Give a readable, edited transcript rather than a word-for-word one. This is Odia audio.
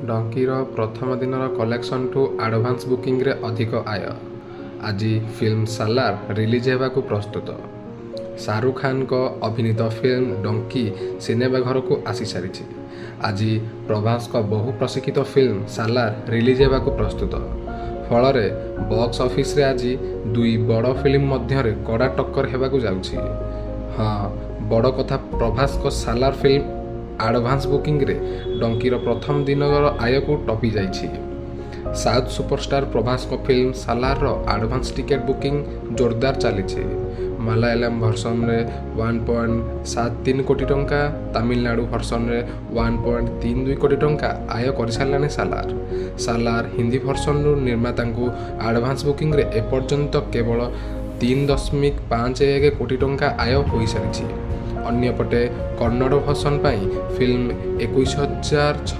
ଡଙ୍କିର ପ୍ରଥମ ଦିନର କଲେକ୍ସନଠୁ ଆଡଭାନ୍ସ ବୁକିଂରେ ଅଧିକ ଆୟ। ଆଜି ଫିଲ୍ମ ସାଲାର ରିଲିଜ୍ ହେବାକୁ ପ୍ରସ୍ତୁତ। ଶାହରୁଖ ଖାନଙ୍କ ଅଭିନୀତ ଫିଲ୍ମ ଡଙ୍କି ସିନେମା ଘରକୁ ଆସିସାରିଛି। ଆଜି ପ୍ରଭାସଙ୍କ ବହୁ ପ୍ରତୀକ୍ଷିତ ଫିଲ୍ମ ସାଲାର ରିଲିଜ୍ ହେବାକୁ ପ୍ରସ୍ତୁତ। ଫଳରେ ବକ୍ସ ଅଫିସରେ ଆଜି ଦୁଇ ବଡ଼ ଫିଲ୍ମ ମଧ୍ୟରେ କଡ଼ା ଟକ୍କର ହେବାକୁ ଯାଉଛି। ହଁ, ବଡ଼ କଥା, ପ୍ରଭାସଙ୍କ ସାଲାର ଫିଲ୍ମ ଆଡଭାନ୍ସ ବୁକିଂରେ ଡଙ୍କିର ପ୍ରଥମ ଦିନର ଆୟକୁ ଟପିଯାଇଛି। ସାଉଥ୍ ସୁପରଷ୍ଟାର ପ୍ରଭାସଙ୍କ ଫିଲ୍ମ ସାଲାରର ଆଡଭାନ୍ସ ଟିକେଟ୍ ବୁକିଂ ଜୋରଦାର ଚାଲିଛି। ମାଲାୟାଲମ ଭର୍ସନରେ 1.73 କୋଟି ଟଙ୍କା, ତାମିଲନାଡୁ ଭର୍ସନରେ 1.32 କୋଟି ଟଙ୍କା ଆୟ କରିସାରିଲାଣି ସାଲାର। ସାଲାର ହିନ୍ଦୀ ଭର୍ସନରୁ ନିର୍ମାତାଙ୍କୁ ଆଡଭାନ୍ସ ବୁକିଂରେ ଏପର୍ଯ୍ୟନ୍ତ କେବଳ 3.51 କୋଟି ଟଙ୍କା ଆୟ ହୋଇସାରିଛି। ଅନ୍ୟପଟେ କନ୍ନଡ଼ ଭର୍ସନ ପାଇଁ ଫିଲ୍ମ 21,000